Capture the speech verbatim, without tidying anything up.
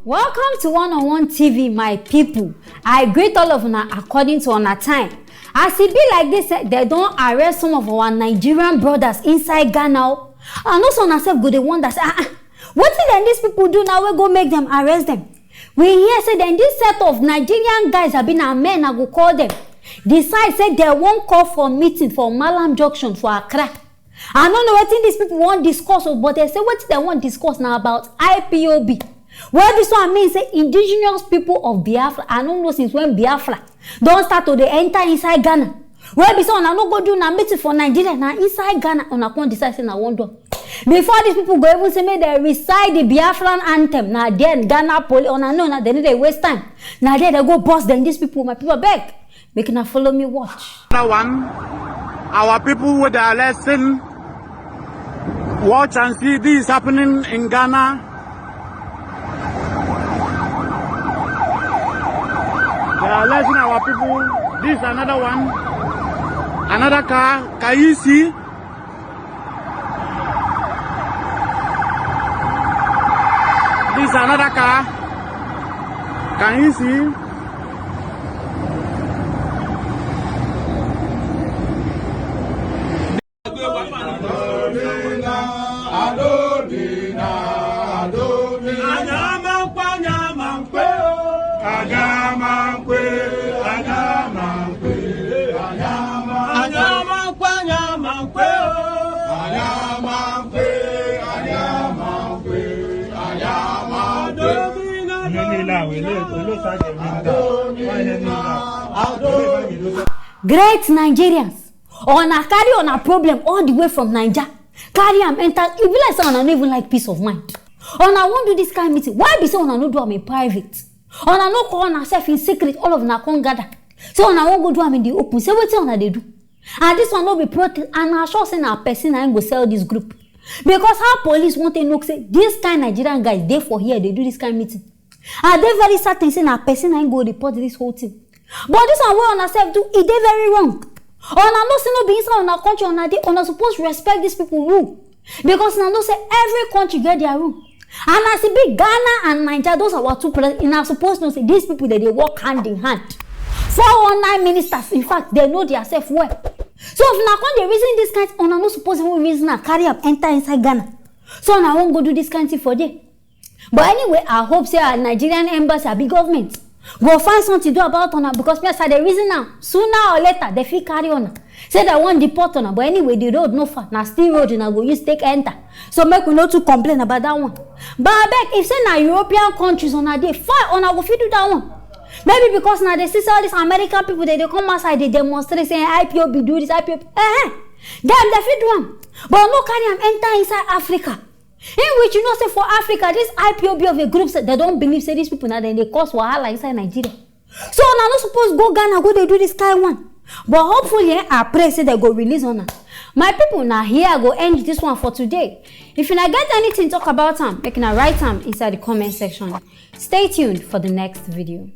Welcome to One on One T V, my people. I greet all of una according to una time. As e be like this, eh, they don arrest some of our Nigerian brothers inside Ghana o. And also una sef go dey wonder say, ah, ah, wetin dem these people do now wey go make dem arrest dem? We hear say dem this set of Nigerian guys, abi na men I go call dem, decide say dem wan call for meeting for Malam Junction for Accra. I no know wetin these people wan discuss o, but dem say wetin dem wan discuss na about I P O B. Well, this one mean say indigenous people of Biafra, I no know since when Biafra don start to dey enter inside Ghana. Well, be say una no go do una meeting for Nigeria, na inside Ghana una come decide say una wan do am. Before these people go even say make dem recite the Biafran anthem, na then Ghana police, una know na dem no dey waste time. Na there dem go burst dem, these people, my people, abeg, make una follow me watch. Another one, our people with their lesson. Watch and see, this is happening in Ghana. They are arresting our people. This is another one. Another car. Can you see? This is another car. Can you see? Great Nigerians, una carry una problem all the way from Naija, carry am enter. E be like say una no even like peace of mind. Una wan do this kind meeting. Why be say una no do am in private? Una no call una sef in secret, all of una come gather say una wan go do am in the open. Say wetin una dey do? And this one no be protest, and I sure say na person na im go sell this group. Because how police wan take know say this kind Nigerian guys dey for here dey do this kind meeting? I dey very certain say na person na im go report this whole thing. But this one wey una sef do, e dey very wrong. Una know say no be inside una country una dey, una suppose respect these people rule. Because una know say every country get their rule. And as e be, Ghana and Naija, those our two presidents, una suppose know say these people, they dey work hand in hand. Four one nine ministers, in fact, they know their self well. So if una come dey reason this kind, una no suppose even reason am carry am enter inside Ghana. So una wan go do this kind thing for there. But anyway, I hope say our Nigerian embassy, abi government, go find something do about una, because me as I dey reason now, sooner or later, they fit carry una. Say they wan deport una, but anyway, the road no far. Na still road una go use take enter. So make we no too complain about that one. But abeg, if say na European countries una dey, fine, una go fit do that one. Maybe because na dey see say all these American people, they dey come outside, they demonstrate, say I P O B do this, I P O B. Eh, eh. Dem, they fit do am. But no carry am enter inside Africa. In which you know say for Africa, this I P O B of a group, say they don't believe say these people na dem dey cause wahala inside Nigeria. So una no suppose go Ghana go dey do this kind one. But hopefully, eh, I pray say they go release una. My people, na here I go end this one for today. If una get anything talk about am, make una write am inside the comment section. Stay tuned for the next video.